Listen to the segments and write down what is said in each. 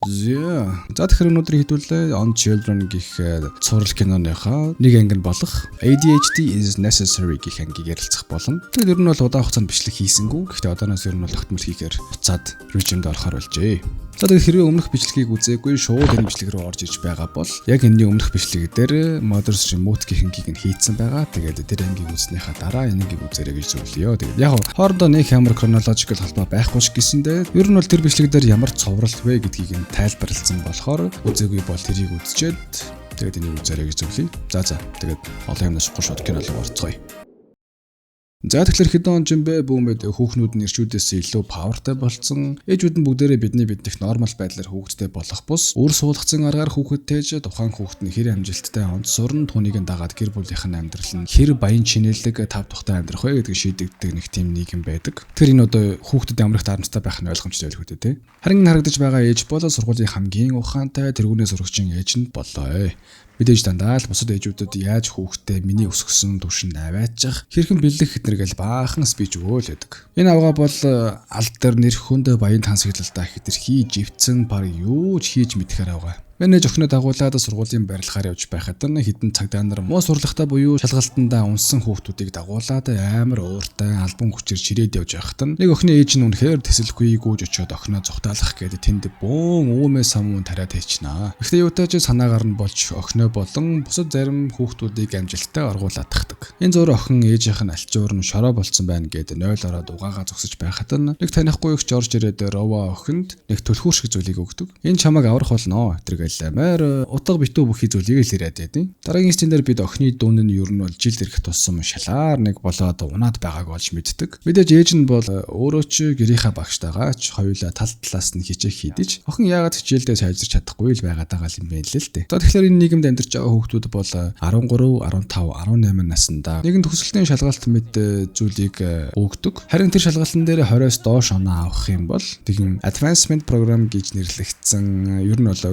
За. За, тэгэхээр өнөөдөр хэдүүлээ On Children гэх цуврал киноныхоо нэг анги нь болох ADHD is necessary гэх ангийг ярилцах болно. Тэгээд ер нь бол удаан хугацаанд бичлэг хийсэнгүй. Гэхдээ одооноос ер нь бол тогтмол хийхээр буцаад режимд орохоор болжээ. За, тэгээд хэрвээ өмнөх бичлэгийг үзээгүй шууд энэ бичлэг рүү орж иж байгаа бол яг энэний өмнөх бичлэг дээр Mothers Remote гэх ангийг нь хийцэн байгаа. Тэгээд тэр ангийг үзснийхаа дараа энэ ангийг үзээрэй гэж зөвлөё. Тэгээд яг хоорондоо нэг ямар chronological холбоо байхгүй ч гэсэндээ ер нь бол тэр бичлэг дээр ямар цуврал вэ гэдгийг нь тайлбарласан болохоор үзээгүй бол тэрийг үзчихэд тэгээд энийг үзээрэй гэж зөвлөе. За, тэгээд олон юмнаас шууд кино руу орцгоё. За, тэгэхээр хэдэн он жин бэ, бүүмэд хүүхнүүд нь эрчүүдээс илүү power тай болцсон. Ээжүүд нь бүгдээрээ бидний биднийх normal байдлаар хүүхэдтэй болох бус үр суулгацсан аргаар хүүхэд тээж, тухайн хүүхэд нь хэр амжилттай онц сурна, түүнийг нь дагаад гэр бүлийнх нь амьдрал нь хэр баян чинээлэг, тав тухтай амьдрах вэ гэдгийг шийдэгдэг нэг тийм нийгэм байдаг. Тэр энэ одоо хүүхдэд ямар их дарамттай байх нь ойлгомжтой байлгүй дээ, тий. Харин харагдаж байгаа ээж бол сургуулийн хамгийн ухаантай тэргүүнээ сурагчийн ээж нь боллоо. Мэдээж дандаа л бусад ээжүүдэд яаж хүүхдээ миний өсгсөн түвшинд аваачих, хэрхэн бэлэх гэдэргээл баахан speech өгөөл байдаг. Энэ авгаа бол алд дээр нэр хүнд баян тансаглалдаа хэтэрхий живцэн, баг юу ч хийж мэдэхээр авгаа. Манай ээж охиноо дагуулад сургуулийн барилгаар явж байхад нь хэдэн цагдаа нар муу сурлагатай буюу шалгалтандаа унсан хүүхдүүдийг дагуулад амар ууртай албан хүчээр чирээд явж байхад нь нэг охины ээж нь үнэхээр тэсэлгүй гүйж очиод охиноо зугтаалах гээд тэнд бөөн үүмээ самуун тариад хийчихнэ. Гэхдээ юутай ч санаагаар нь болж охиноо болон бусад зарим хүүхдүүдийг амжилттай оргуулад тахдаг. Энэ зур охин ээжийнх нь альчуур нь шороо болцсон байна гээд 0 ороод угаагаа зогсож байхад нь нэг танихгүй ихч орж ирээд Рова охинд нэг түлхүүр шиг зүйлийг өгдөг. Энэ чамайг аврах болно. Тэр ингээл амар утга битүү бүхий зүйлийг л яриад байдیں۔ Дараагийн scene дээр бид охины дүүн нь ер нь бол жил ирэх тусам шалаар нэг болоод унаад байгааг олж мэддэг. Мэдээж ээж нь бол өөрөө ч гэрийнхаа багштайгаа ч хоёулаа тал талаас нь хичээх хийдэж, охин яагаад хичээлдээ сайжирч чадахгүй л байгаад байгаа юм байна л л дээ. За, тэгэхээр энэ нийгэмд амьдарч байгаа хүүхдүүд бол 13, 15, 18 наснда нэгэн төгсөлтийн шалгалт мэд зүйлийг өгдөг. Харин тэр шалгалтын дээр 20-оос доош оноо авах юм бол тэгин advancement program гэж нэрлэгдсэн, ер нь бол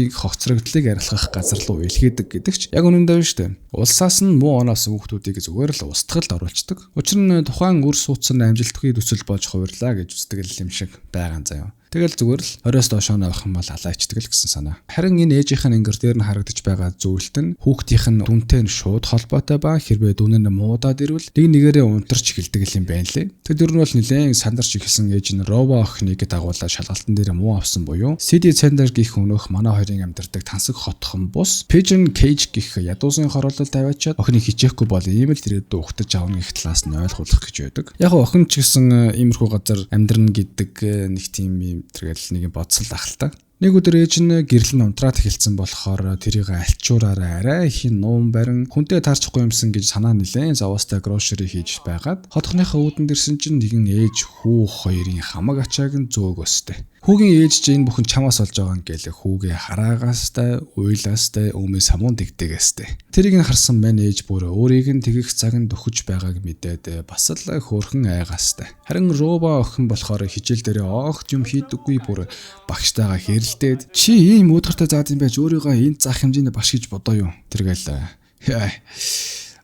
хүүхдийг хоцрогдлыг арилгах газар руу илгээдэг гэдэг ч яг үнэндээ биш үү? Улсаас нь муу оноос хүүхдүүдийг зүгээр л устгалд оруулцдаг. Учир нь тухайн үр суудсан амжилтгүй төсөл болж хувирлаа гэж үздэг юм шиг байгаа юм заяа. Тэгэл зүгээр л 20-оос доош оноо авах юм бол алаачдаг л гэсэн санаа. Харин энэ ээжийнх нь ингэр дээр нь харагдаж байгаа зүйлт нь хүүхдийнх нь дүнтэй нь шууд холбоотой ба хэрвээ дүн нь муудаад ирвэл нэг нэгээрээ унтарч эхэлдэг юм байна лээ. Тэгэд ер нь бол нэлээд сандарч эхэлсэн ээж нь Рова охиныг дагуулаад шалгалтан дээр муу авсан буюу City Center гих өнөөх манай хоёрын амьдардаг тансаг хотхон бус Pigeon Cage гих ядуусын хороололд аваачаад охиныг хичээхгүй бол ийм л ирээдүйд ухтаж авна гэх талаас нь ойлгуулах гэж байдаг. Яг охин ч гэсэн иймэрхүү газар амьдрна гэдэг нэг тийм юм тэргээл нэг юм бодсол ах л та. Нэг өдөр ээж нь гэрэл нь унтраад эхэлсэн болохоор тэрийг альчуураараа арай ихэн нуун барин хүнтэй таарчихгүй юмсан гэж санаа нилээн зовоостой grocery хийж байгаад хотхныхаа үүдэнд ирсэн чинь нэгэн ээж хүү хоёрын хамаг ачааг нь зөөгөөстэй. Хүүгийн ээж чинь энэ бүхэн чамаас болж байгаа юм гээл хүүгээ хараагаастай, уйлаастай, өмөө самуун дэгдэгээстэй. Тэрийг нь харсан мань ээж бүр өөрийг нь тэгэх цаг нь дөхөж байгааг мэдээд бас л хөөрхөн айгаастай. Харин Робо охин болохоор хичээл дээрээ огт юм хийдэггүй, бүр багштайгаа хэрэлдээд, чи ийм үүдгартай заад юм байж өөрийгөө энэ заах хэмжээний багш гэж бодоо юу. Тэргээл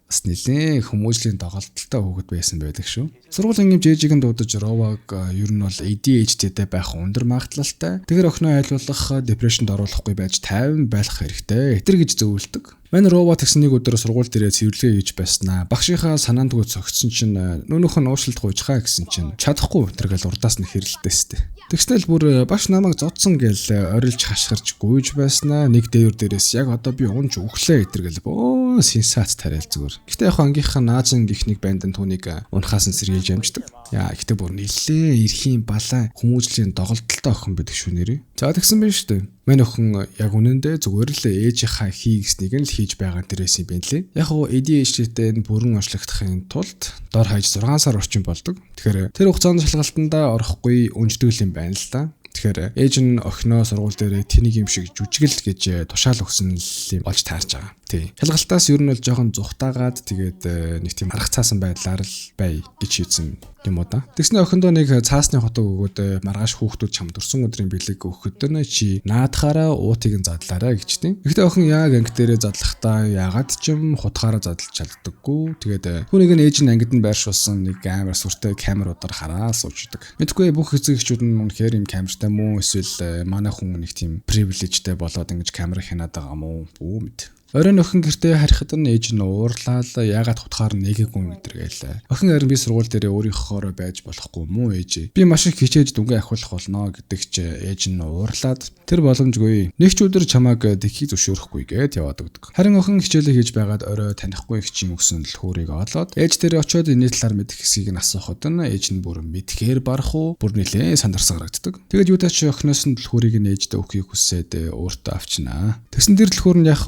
бас нэлээд хүмүүжлийн доголдолтой хүүхэд байсан байдаг шүү. Сургуулийн гэмж ээжийг нь дуудаж Роваг ер нь бол ADHD-тэй байх өндөр магадлалтай. Тэгэхээр охиноо айлуулах, depression д оруулахгүй байж тайван байх хэрэгтэй. Тэр гэж зөвлөдөг. Манай Рова тэгсэн нэг өдөр сургууль дээрээ цэвэрлэгээ хийж байснаа. Багшийнхаа санаандгүй цогцсон чинь нүүнийх нь уушлалт гуйжхаа гэсэн чинь чадахгүй тэргээл урдаас нь хэрэлдээстэй. Тэгснээр бүр багш намайг зодсон гээл орилж хашгирч гуйж байснаа нэг дээвэр дээрээс яг одоо би унж өглөө гэтэргээл бөө сенсац тариал зүгээр. Гэтэ яг ангийнхаа наазын гих нэг бандан түүнийг унахаас нь сэргийлж амждаг. Яа, гэтэ бүр нилээ эрхийн балай хүмүүжлийн доголдолтой охин байдаг шүү нэрээ. За, тэгсэн байна шүү дээ. Мань охин яг үнэндээ зүгээр л ээжийнхаа хий гэснийг нь л хийж байгаа дээрээс юм байна лээ. Яг уу ADHD-тэй нь бүрэн онцлогдохын тулд дор хаяж 6 сар орчим болдог. Тэгэхээр тэр хугацаанд шалгалтандаа орохгүй өнждөг юм байна л да. Тэгэхээр ээж нь охиноо сургууль дээрээ тэнийг юм шиг жүжигэл гэж тушаал өгсөн юм болж таарч байгаа. Тий. Шалгалтаас ер нь бол жоохон зугтаагаад, тэгээд нэг тийм арга цаасан байдлаар л бай гэж шийдсэн юм уу да. Тэгснэ охиндоо нэг цаасны хотог өгөөд, маргааш хүүхдүүд чамд төрсөн өдрийн бэлэг өгөхөд нь чи наадахаараа уутыг нь задлаарай гэжтیں۔ Гэхдээ охин яг анги дээрээ задлахдаа ягаад ч юм хутгаараа задлж чаддаггүй. Тэгээд түүнийг нь ээж нь ангид нь байршуулсан нэг амар сүртэй камеруудаар хараа суучдаг. Мэдгүй, бүх эцэг эхчүүд нь үнэхээр юм камертай мүү, эсвэл манай хүн нэг тийм privilege тэй болоод ингэж камера хянаад байгаа мó, бүү мэд. Оройн охин гэртээ харихад нь ээж нь уурлаад, яагаад хутгаар нээгээгүй гэдэргээл. Охин харин би сургууль дээрээ өөрийнхөөрөө байж болохгүй мүү, ээж? Би маш их хичээж дүнгээ ахиулах болно гэдэг чи ээж нь уурлаад, тэр боломжгүй. Нэг ч өдөр чамайг тэхийг зөвшөөрөхгүй гэд яваад өгдөг. Харин охин хичээлээ хийж байгаад орой танихгүй эгчийн өгсөн түлхүүрийг олоод ээж дээр очиод энэний талаар мэдэх хэсгийг нь асуухад нь ээж нь бүр мэдэхээр барах уу, бүр нэлээд сандарсан харагддаг. Тэгээд юудаа ч охиноос нь түлхүүрийг нь ээждээ өгөхийг хүсээд өөртөө авчнаа. Тэгсэн тэр түлхүүр нь яг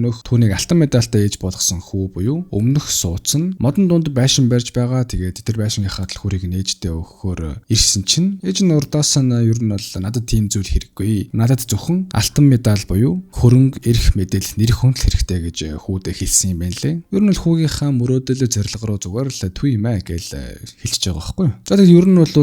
өнөөх түүнийг алтан медальтай ээж болгосон хүү буюу өмнөх сууц нь модон дунд байшин барьж байгаа. Тэгээд тэр байшингийнхаа түлхүүрийг нь ээждээ өгөхөөр ирсэн чинь ээж нь урдаас нь ер нь бол надад тийм зүйл хэрэггүй. Надад зөвхөн алтан медаль буюу хөрөнгө, эрх мэдэл, нэр хүнд хэрэгтэй гэж хүүдээ хэлсэн юм байна лээ. Ер нь бол хүүгийнхаа мөрөөдөл зорилго руу зүгээр л тү юм аа гэж хэлчихэж байгаа байхгүй юу. За, тэгээд ер нь бол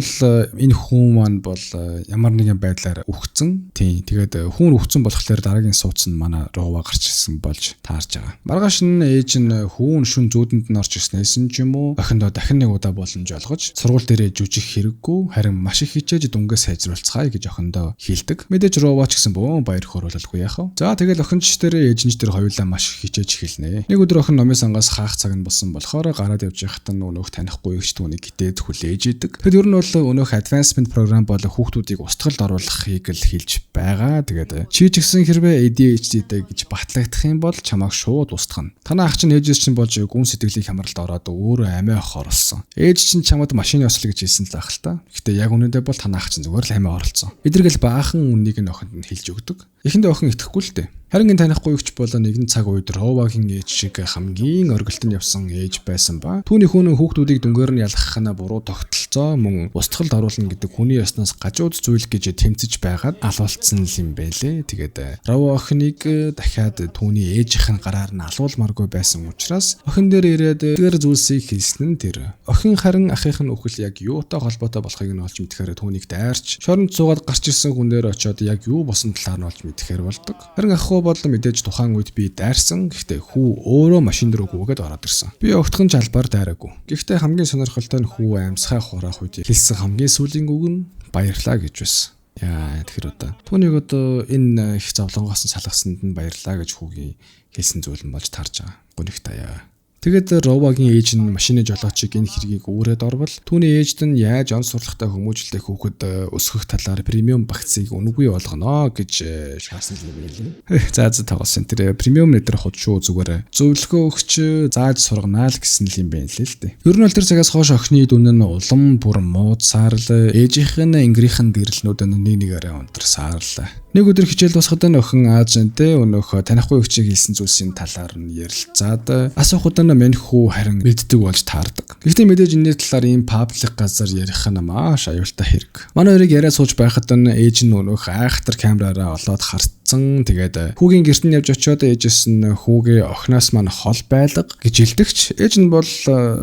энэ хүн маань бол ямар нэгэн байдлаар үхсэн. Тийм. Тэгээд хүн үхсэн болохоор дараагийн сууц нь манай Рова гарч ирсэн болж таарч байгаа. Маргааш нь ээж нь хүүн шүн зүүдэнд нь орж ирснээс ч юм уу, охиндоо дахин нэг удаа боломж олгож, сургууль дээрээ жүжих хэрэггүй, харин маш их хичээж дүнгээ сайжруулцгаая гэж охиндоо хэлдэг. Мэдээж Рова ч гэсэн бөөн баяр хөөрөлгүй яах вэ? За, тэгэл охин ч дээр ээж нь ч тэр хоёулаа маш их хичээж эхэлнэ. Нэг өдөр охин номын сангаас хаах цаг нь болсон болохоор гараад явж байхад нь өнөөх танихгүй эгч түүнийг гитээд хүлээж идэг. Тэгэд ер нь бол өнөөх advancement program бол хүүхдүүдийг устгалд оруулахыг л хэлж байгаа. Тэгээд чи ч гэсэн хэрвээ ADHD-тэй гэж батлагдах юм бол чамайг шууд устгана. Танаа ах чинь ээжээс чинь болж гүн сэтгэлийн хямралд ороод өөрөө амиа хорлсон. Ээж чинь чамд машины ёслол гэж хэлсэн л байх л та. Гэхдээ яг үнэндээ бол танаа ах чинь зүгээр л амиа орлцсон. Эдэргэл баахан үннийг нь охинд нь хэлж өгдөг. Эхэндээ охин итгэхгүй л дээ. Харин энэ танихгүй эгч болоо нэгэн цаг үед Ровагийн ээж шиг хамгийн оргилд нь явсан ээж байсан ба түүний хүүнэн хүүхдүүдийг дүнгээр нь ялгах нь буруу тогтолцоо, мөн устгалд оруулна гэдэг хүний ёсноос гажууд зүйл гэж тэмцэж байгаад алуулсан юм байлээ. Тэгээд Рова охиныг дахиад түүний ээжийнх нь гараар нь алуулмааргүй байсан учраас охин дээр ирээд тэр зүйлсийг хэлсэн нь тэр. Охин харин ахынх нь үхэл яг юутай холбоотой болохыг нь олж мэдэхээр түүнийг дайрч шоронд суугаад гарч ирсэн хүн дээр очиод яг юу болсон талаар нь олж мэдэхээр болдог. Харин ах бол мэдээж тухайн үед би дайрсан. Гэхдээ хүү өөрөө машин руу гүгээд ороод ирсэн. Би огтхон ч албаар дайраагүй. Гэхдээ хамгийн сонирхолтой нь хүү амьсгаа хураах үед хэлсэн хамгийн сүүлийн үг нь баярлаа гэж байсан. Яа, тэгэхээр одоо түүнийг одоо энэ их зовлонгоос нь салгасанд нь баярлаа гэж хүүгийн хэлсэн зүйл нь болж таарж байгаа. Гонигтай яа. Тэгээд Ровагийн ээж нь машины жолоочийг энэ хэргийг үүрээд орвол түүний ээжд нь яаж он сурлагатай хүмүүжлэх хүүхэд өсгөх талаар premium багцыг үнэгүй болгоно гэж шаасан юм байлээ. За, тоглосон. Тэр premium нэтэр худ шүү, зүгээр зөвлөгөө өгч зааж сурганаа л гэсэн л юм байна лээ л дээ. Ер нь бол тэр цагаас хойш охины дүн нь улам бүр муудсаар л, ээжийнх нь энгэрийнх нь гэрлнүүд нь нэг нэгээрээ унтарсаар л. Нэг өдөр хичээл дуусахад нь охин аажантай өнөөх танихгүй эгчийг хэлсэн зүйлсийн талаар нь ярилцаад асуухад нь мань хүү харин мэддэг болж таардаг. Гэхдээ мэдээж энэний талаар ийм public газар ярих нь маш аюултай хэрэг. Манай хоёрыг яриа сууж байхад нь ээж нь өнөөх айхтар камераараа олоод харцсан. Тэгээд хүүгийн гэрт нь явж очиод ээжээс нь хүүгээ охиноос маань хол байлга гэж хэлдэгч ээж нь бол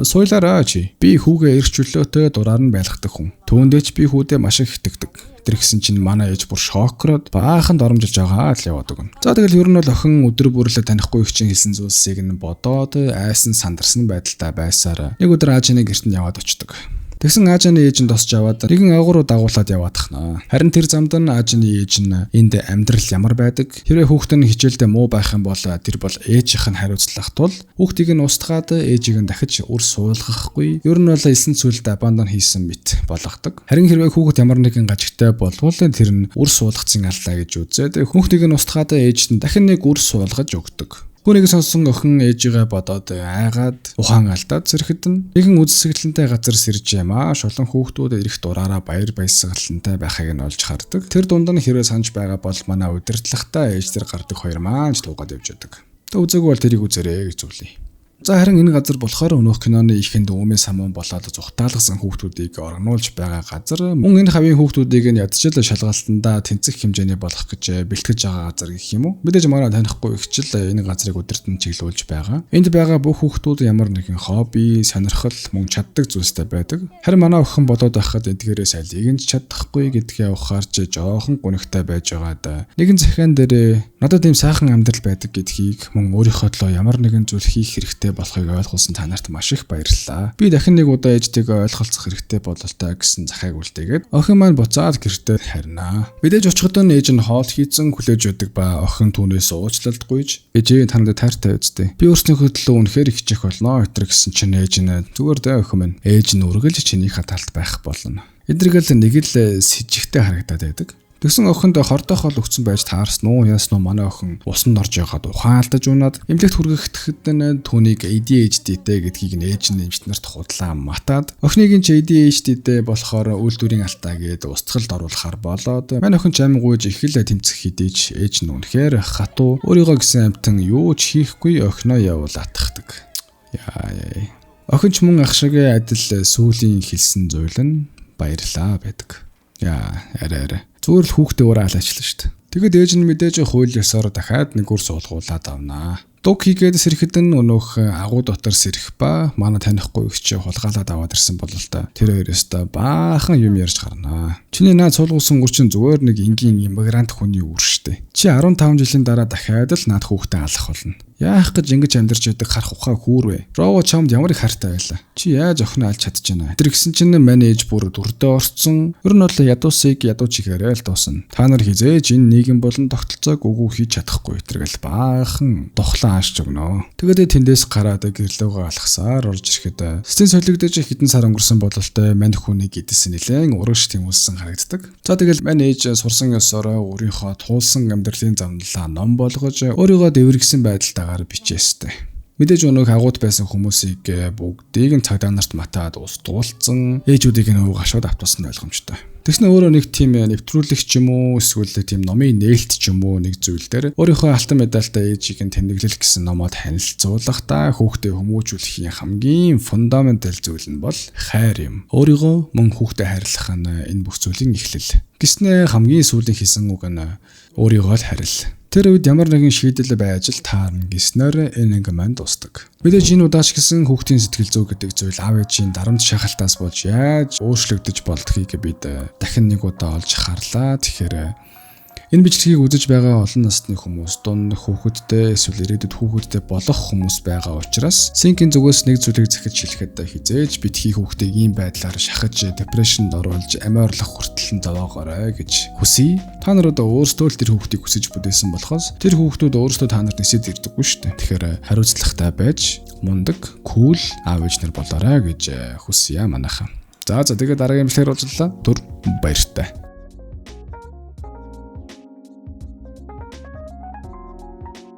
суйлаараа чи. Би хүүгээ эрх чөлөөтэй дураар нь байлгадаг хүн. Түүндээ ч би хүүдээ маш их итгэдэг тэр гэсэн чинь манай ээж бүр шокроод баахан доромжилж байгаа л яваад өгнө. За, тэгэл ер нь бол охин өдөр бүрлээ танихгүй их чинь хэлсэн зүйлсийг нь бодоод айсан сандарсан байдалтай байсаар нэг өдөр аажины гэрт нь яваад очдог. Тэгсэн Аажаны ээж нь тосч аваад нэгэн агуу руу дагуулад яваадахнаа. Харин тэр замд нь Аажаны ээж нь энд амьдрал ямар байдаг? Хэрвээ хүүхэд нь хичээлдээ муу байх юм бол тэр бол ээжийнх нь хариуцлага тул хүүхдийг нь устгаад ээжийг нь дахиж үр суулгахгүй. Ер нь бол элсэн зүйлд abandon хийсэн мэт болгодог. Харин хэрвээ хүүхэд ямар нэгэн гажигтай болвол тэр нь үр суулгацсан алдаа гэж үзээд хүүхдийг нь устгаад ээжд нь дахин нэг үр суулгаж өгдөг. Түүнийг сонсон охин ээжигээ бодоод айгаад ухаан алдаад зэрэхэд нь нэгэн үзэсгэлэнтэй газар сэрж маш олон хүүхдүүд ирэх дураараа баяр баясгалантай байхыг нь олж хардаг. Тэр дунд нь хэрвээ санаж байгаа бол манай удирдлагатай ээж тэр гардаг хоёр маань ч туугаад явж байдаг. Тэ үзээгүй бол тэрийг үзээрэй гэж зөвлөе. За, харин энэ газар болохоор өнөөх киноны ихэнд Үүмээ самуун болоод зугтаалгасан хүүхдүүдийг орогнуулж байгаа газар. Мөн энэ хавийн хүүхдүүдийг нь ядчил шалгалтандаа тэнцэх хэмжээний болох гэж бэлтгэж байгаа газар гэх юм уу? Мэдээж манай танихгүй ихчил энэ газрыг удирдан чиглүүлж байгаа. Энд байгаа бүх хүүхдүүд ямар нэгэн хобби, сонирхол, мөн чаддаг зүйлстэй байдаг. Харин манай охин болоод байхад эдгээрээс алийг нь ч чадахгүй гэдгээ ухаарч жоохон гунигтай байж байгаад нэгэн захиан дээр надад ийм сайхан амьдрал байдаг гэдгийг, мөн өөрийнхөө төлөө ямар нэгэн зүйл хийх хэрэгтэй болохыг ойлгуулсан та нарт маш их баярлалаа. Би дахин нэг удаа ээжтэйгээ ойлголцох хэрэгтэй бололтой гэсэн захиаг үлдээгээд охин маань буцаад гэртээ харнаа. Мэдээж очиход нь ээж нь хоол хийцэн хүлээж байдаг ба охин түүнээс уучлалт гуйж, "Ээжээ, та надад тайртай үстэй. Би өөрснийхөө төлөө үнэхээр хичээх болно" өтер гэсэн чинь ээж нь "Зүгээр дээ, охин минь. Ээж нь үргэлж чиний талд байх болно." Эдрэгэл нэг л сэжигтэй харагдаад байдаг. Тэгсэн охинд хордох хоол өгсөн байж таарсан уу, яасан уу, манай охин усанд орж ягаад ухаалдаж унаад эмнэлэгт хүргэхэд нь түүнийг ADHD-тэй гэдгийг нь ээж нь эмч нарт худлаа матаад, охиныг нь ч ADHD-тэй болохоор үйлдвэрийн алтаа гээд устгалд оруулахар болоод, манай охин ч амин гуйж их л тэмцэх хэдий ч ээж нь үнэхээр хатуу, өөрийгөө гэсэн амтан юу ч хийхгүй охиноо явуул атгахдаг. Яа яа. Охин ч мөн ах шиг адил сүүлийн хэлсэн зүйл нь баярлаа байдаг. Яа, арай арай. Зүгээр л хүүхдээ өөрөө алаачлаа шүү дээ. Тэгэд ээж нь мэдээж хууль ёсоор дахиад нэг үр суулгуулад авнаа. Дуг хийгээд сэрэхэд нь өнөөх агуу дотор сэрэх ба манай танихгүй их чи хулгайлаад аваад ирсэн бололтой. Тэр хоёроос та баахан юм ярьж гарнаа. "Чиний наад суулгуулсан үр чинь зүгээр нэг энгийн иммигрант хүний үр штэ. Чи 15 жилийн дараа дахиад л наад хүүхдээ алах болно. Яах гэж ингэж амьдарч байдаг харах ухаа хүүр вэ? Рово чамд ямар их хайртай байлаа. Чи яаж охиноо алж чадаж байна?" Тэр гисэн чинь манай ээж бүр дүрдээ орцсон. Ер нь бол ядуусыг ядуу чихээрээ л дуусна. "Та нар хизээж энэ нийгэм болон тогтолцоог үгүй хийж чадахгүй" тэргээл баахан духлан аашч өгнө. Тэгээд тэндээс гараад гэрлөөгөө алхасаар орж ирэхэд стен солигдож хэдэн сар өнгөрсөн бололтой мань хүнийг идсэн нэлээн урагш тэмүүлсэн харагддаг. За, тэгэл мань ээж сурсан ёсороо өөрийнхөө туулсан амьдралын замналаа ном болгож өөрийгөө дэврэгсэн байдалтайгаар бичээстэй. Мэдээж өнөөх агууд байсан хүмүүсийг бүгдийг нь цагдаа нарт матаад устгуулсан, ээжүүдийг нь гашууд автуулсан ойлгомжтой. Тэгснэ өөрөө нэг тийм нэвтрүүлэг ч юм уу, эсвэл тийм номын нээлт ч юм уу нэг зүйл дээр өөрийнхөө алтан медальтай ээжийг нь тэмдэглэл гэсэн номоо танилцуулахдаа хүүхдээ хүмүүжүүлэхийн хамгийн фундаментал зүйл нь бол хайр юм. Өөрийгөө мөн хүүхдээ хайрлах нь энэ бүх зүйлийн эхлэл. Гэснэ хамгийн сүүлийн хийсэн үг нь өөрийгөө л хайрл. Тэр үед ямар нэгэн шийдэл байж л таарна гэснээр энэ анги маань дуустдаг. Мэдээж энэ удаач гэсэн хүүхдийн сэтгэл зүй гэдэг зүйл аав ээжийн дарамт шахалтаас болж яаж өөрчлөгдөж болдгийг бид дахин нэг удаа олж харлаа. Тэгэхээр энэ бичлэгийг үзэж байгаа олон насны хүмүүс дунд хүүхэдтэй эсвэл ирээдүйд хүүхэдтэй болох хүмүүс байгаа учраас Синкийн зүгээс нэг зүйлийг захиж хэлэхэд хизээж битгий хүүхдийг ийм байдлаар шахаж, depression д оруулж, амиа орлох хүртэл нь зовоогоорой гэж хүсье. Та нар одоо өөрсдөө л тэр хүүхдийг хүсэж бүтээсэн болохоос тэр хүүхдүүд өөрсдөө та нарт нисээд ирдэггүй шүү дээ. Тэгэхээр хариуцлагатай байж мундаг, cool аав ээж нар болоорой гэж хүсье манайхан. За, тэгээд дараагийн бичлэгээр уулзлаа. Түр баяртай.